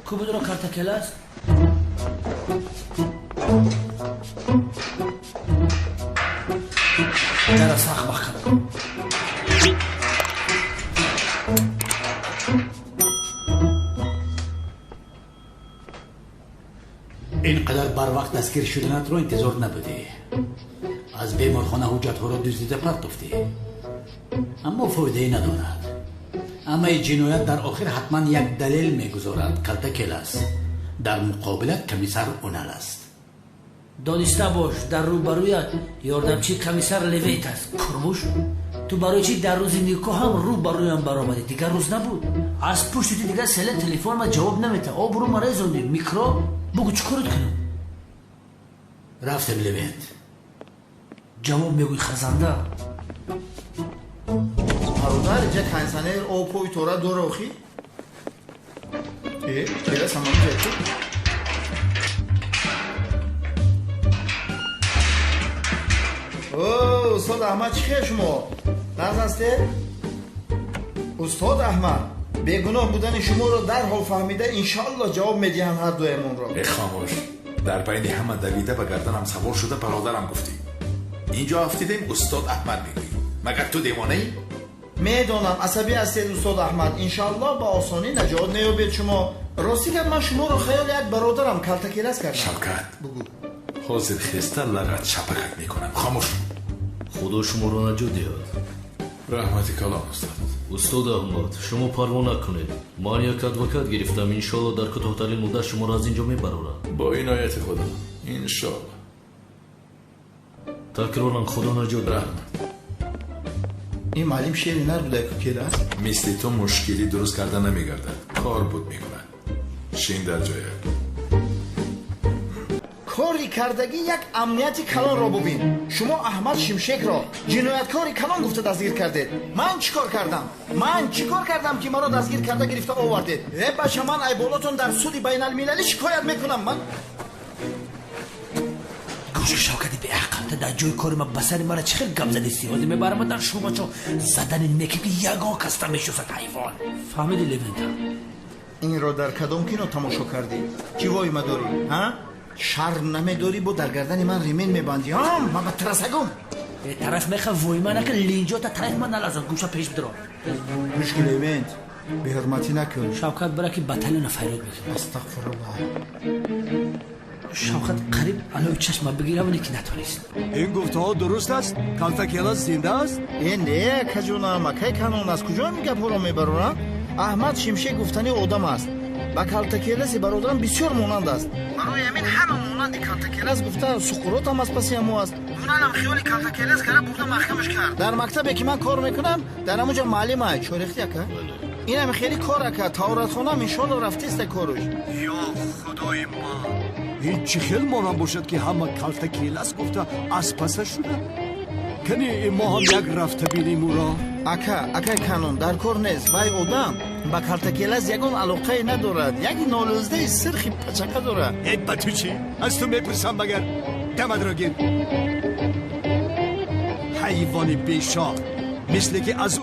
Ку будро Калтакелас? Дара сахт маҳкам кун. Ин қадар барвақт дастгир шуданатро интизор набудӣ. Аз беморхона ҳуҷҷатҳоро дуздида партофтӣ, аммо фоидае надорад. Ҳамаи ҷиноят дар охир ҳатман як далел мегузорад. Калтакелас дар муқобилат комиссар Унал аст. Дониста бош, дар рӯбарӯят ёрдамчии комиссар Левент аст. Курмуш, ту барои чӣ дар рӯзи никоҳ ҳам рӯ ба рӯям баромадӣ? Дигар рӯз набуд. Аз пушти ту дигар селе телефонма ҷавоб намета. Обрӯ ма резондӣ. Микро, бугӯ, чӣ корот кунам? Рафтем, Левент. Ҷавоб мегӯй, хазанда. Бародар, инҷа кондитсионер обҳои тора дора охи? Э, чера самонҷа ки? О, устод Аҳмад, чӣ хел шумо? Нағз ҳастед? Устод Аҳмад, бегуноҳ будани шуморо дарҳол фаҳмида, иншоаллоҳ ҷавоб медиҳанд ҳар дуямонро. Э, хомӯш! Дар байни ҳама давида ба гарданам савор шуда бародарам гуфтӣ. Инҷо афтидем, устод Аҳмад мегӯӣ. Магар ту девонаӣ? Медонам, асабӣ ҳастед, устод Аҳмад. Иншоаллоҳ ба осонӣ наҷот меёбед шумо. Рости гап, ман шуморо хаёли як бародарам Калтакелас кардам. Шавкат! Бугӯ. Ҳозир хеста лағат шапакат мекунам. Хомӯш! Худо шуморо наҷот диҳад. Раҳмати калон, устод. Устод Аҳмад, шумо парво накунед. Ман як адвокат гирифтам, иншоалло дар кӯтоҳтарин муддат шуморо аз ин ҷо мебарорад. Бо инояти Худо, иншоалло. Такроран Худо наҷот диҳад. Раҳмат. Ин маълим шери нар буда ку келас? Мисли ту мушкилӣ дуруст карда намегардад, кор буд мекунад. Шин дар ҷоят. Кори кардагӣ як амнияти калонро бубин. Шумо Аҳмад Шимшекро ҷинояткори калон гуфта дастгир кардед. Ман чӣ кор кардам? Ман чӣ кор кардам, ки маро дастгир карда гирифта овардед? Э, бача, ман айболотон дар суди байналмилалӣ шикоят мекунам. Ман Гӯши, Шавкати беақл, та дар ҷои кори ма ба сари мара чӣ хел гап задисти? Ҳозир мебарама дар шӯъбачо задани неки, ки ягон кас намешиносад, ҳайвон. Фаҳмиди, Левента? Инро дар кадом кино тамошо кардӣ? Чӣ воима дорӣ, ҳа? Шарм намедорӣ, бо дар гардани ман ремень мебандӣ? Ҳам ман ба трасагум. Э, тараф меха воима нака, линҷота тараф ман налазон. Гӯша пеш бидро. Мушкил, Левент, беҳурматӣ накун. Шавкат, бара ки батальона фарёд мекунад. Астағфируллоҳ. Шавкат қариб алои чашма бигирам, ки натонист. Ин гуфтаҳо дуруст аст? Калтакелас зинда аст? Э, не, каҷунам, акай Канон, аз куҷо ин гапҳоро мебарорам? Аҳмад Шимшек гуфтани одам аст, ба Калтакеласи бародарам бисёр монанд аст. Барои ҳамин ҳама монанди Калтакелас гуфта, суқуротам аз паси ҳамо аст. Ҳунарам хиёли Калтакелас кара бурда маҳкамаш кард. Дар мактабе ки ман кор мекунам, дар ҳамонҷо маълим ай чорехти, ака. Инам хеле кор, ака, таоратхонам иншоалло рафтеста корш. Ё худои ман, ин чӣ хел монанд бошад, ки ҳама Калтакелас гуфта аз паса шуда? Кани мо ҳам як рафта бинем ӯро. Ака, акай Канон, дар кор нест. Вай одам ба Калтакелас ягон алоқае надорад, як нолӯздаи сирхи пачақа дорад. Э, ба ту чӣ? Аз ту мепурсам магар? Дамадро гир, ҳайвони бешоҳ, мисле ки аз